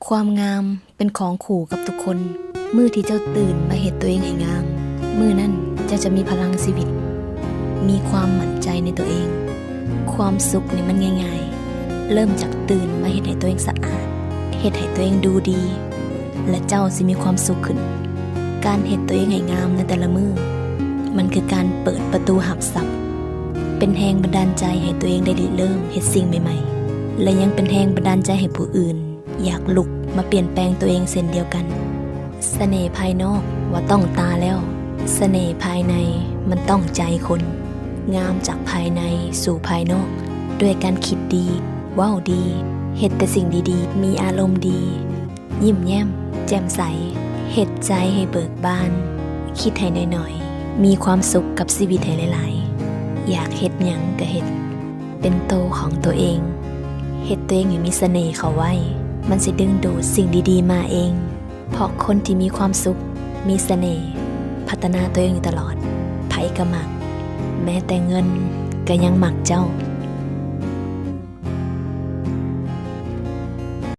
ຄວາມງາມເປັນຂອງຄູ່ກັບທຸກຄົນ. ມື້ທີ່ເຈົ້າຕື່ນມາເຮັດຕົວເອງໃຫ້ງາມ, ມື້ນັ້ນເຈົ້າຈະມີພະລັງຊີວິດ, ມີຄວາມໝັ້ນໃຈໃນຕົວເອງ. ຄວາມສຸກນີ້ມັນງ່າຍໆ, ເລີ່ມຈາກຕື່ນມາເຮັດໃຫ້ຕົວເອງສະອາດ, ເຮັດໃຫ້ຕົວເອງດູດີ ແລະ ເຈົ້າຊິມີຄວາມສຸກຂຶ້ນ. ການເຮັດຕົວເອງໃຫ້ງາມໃນແຕ່ລະມື້, ມັນຄືການເປີດປະຕູຮັບຊັບ, ເປັນແຮງບັນດານໃຈໃຫ້ຕົວເອງໄດ້ລິເລີ່ມເຮັດສິ່ງໃໝ່ໆ ແລະ ຍັງເປັນແຮງບັນດານໃຈໃຫ້ຜູ້ອື່ນຢາກລຸກມາປ່ຽນແປງຕົວເອງເຊັ່ນດຽວກັນ. ສະເໜ່ພາຍນອກວ່າຕ້ອງຕາແລ້ວ, ສະເໜ່ພາຍໃນມັນຕ້ອງໃຈຄົນ. ງາມຈາກພາຍໃນສູ່ພາຍນອກ ດ້ວຍການຄິດດີ, ເວົ້າດີ, ເຮັດແຕ່ສິ່ງດີໆ, ມີອາລົມດີ, ຍິ້ມແຍ້ມ, ແຈ່ມໃສ, ເຮັດໃຈໃຫ້ເບີກບານ, ຄິດໃຫ້ໜ້ອຍໆ, ມີຄວາມສຸກກັບຊີວິດໃຫ້ຫຼາຍໆ, ຢາກເຮັດຫຍັງກະເຮັດ, ເປັນໂຕຂອງໂຕເອງ, ເຮັດໂຕເອງໃຫ້ມີສະເໜ່ເຂົ້າໄວ້, ມັນຊິດຶງດູດສິ່ງດີໆມາເອງ. ເພາະຄົນທີ່ມີຄວາມສຸກ, ມີສະເໜ່, ພັດທະນາຕົວເອງຢູ່ຕະຫຼອດ, ໃຜກະມັກ, ແມ້ແຕ່ເງິນກະຍັງມັກເຈົ້າ.